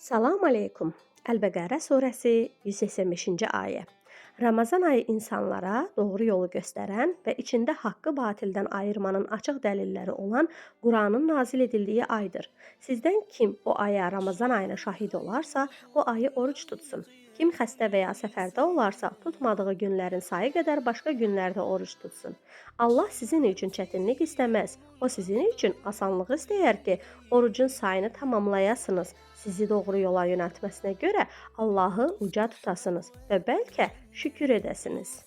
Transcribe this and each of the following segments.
Salam aleykum. Əl-Bəqərə surəsi 185-ci ayə. Ramazan ayı insanlara doğru yolu göstərən və içində haqqı batildən ayırmanın açıq dəlilləri olan Quranın nazil edildiyi aydır. Sizdən kim o aya, Ramazan ayına şahid olarsa, o ayı oruc tutsun. Kim xəstə və ya səfərdə olarsa, tutmadığı günlərin sayı qədər başqa günlərdə oruc tutsun. Allah sizin üçün çətinlik istəməz. O sizin üçün asanlığı istəyər ki, orucun sayını tamamlayasınız. Sizi doğru yola yönəltməsinə görə Allahı uca tutasınız və bəlkə şükür edəsiniz.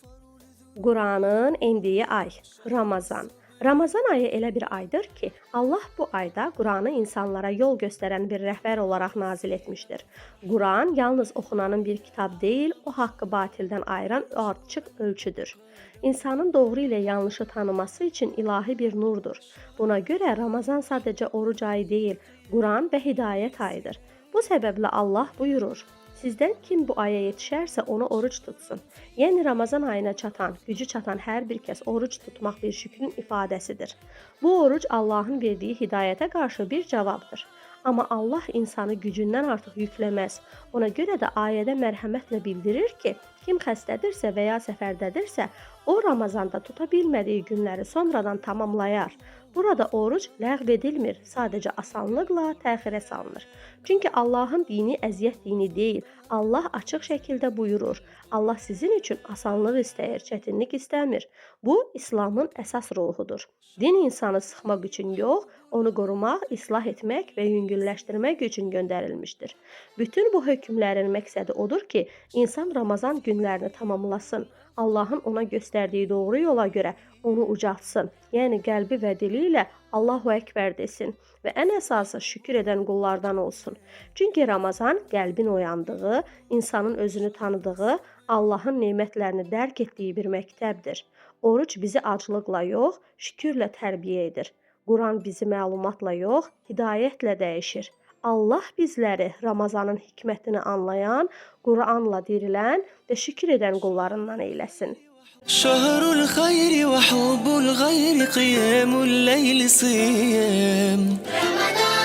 Quranın endiyi ay Ramazan. Ramazan ayı elə bir aydır ki, Allah bu ayda Quranı insanlara yol göstərən bir rəhbər olaraq nazil etmişdir. Quran yalnız oxunanın bir kitab deyil, o haqqı batildən ayıran açıq ölçüdür. İnsanın doğru ilə yanlışı tanıması üçün ilahi bir nurdur. Buna görə Ramazan sadəcə oruc ayı deyil, Quran və hidayət ayıdır. Bu səbəblə Allah buyurur: Sizdən kim bu aya yetişərsə onu oruc tutsun. Yəni Ramazan ayına çatan, gücü çatan hər bir kəs oruc tutmaq bir şükrün ifadəsidir. Bu oruc Allahın verdiyi hidayətə qarşı bir cavabdır. Amma Allah insanı gücündən artıq yükləməz. Ona görə də ayədə mərhəmətlə bildirir ki, kim xəstədirsə və ya səfərdədirsə, o Ramazanda tuta bilmədiyi günləri sonradan tamamlayar. Burada oruc ləğv edilmir, sadəcə asanlıqla təxirə salınır. Çünki Allahın dini əziyyət dini deyil. Allah açıq şəkildə buyurur: Allah sizin üçün asanlıq istəyir, çətinlik istəmir. Bu İslamın əsas ruhudur. Din insanı sıxmaq üçün yox, onu qorumaq, islah etmək və yüngülləşdirmək üçün göndərilmişdir. Bütün bu hökmlərin məqsədi odur ki, insan Ramazan günlərini tamamlasın. Allahın ona göstərdiyi doğru yola görə onu ucaltsın. Yəni qəlbi və dili ilə Allahu Əkbər desin və ən əsası şükür edən qullardan olsun. Çünki Ramazan qəlbin oyandığı, insanın özünü tanıdığı, Allahın nemətlərini dərk etdiyi bir məktəbdir. Oruc bizi aclıqla yox, şükürlə tərbiyə edir. Quran bizi məlumatla yox, hidayətlə dəyişir. Allah bizləri Ramazanın hikmətini anlayan, Quranla dirilən və şükür edən qullarından eyləsin. شهر الخير وحب الغير، قيام الليل صيام. رمضان.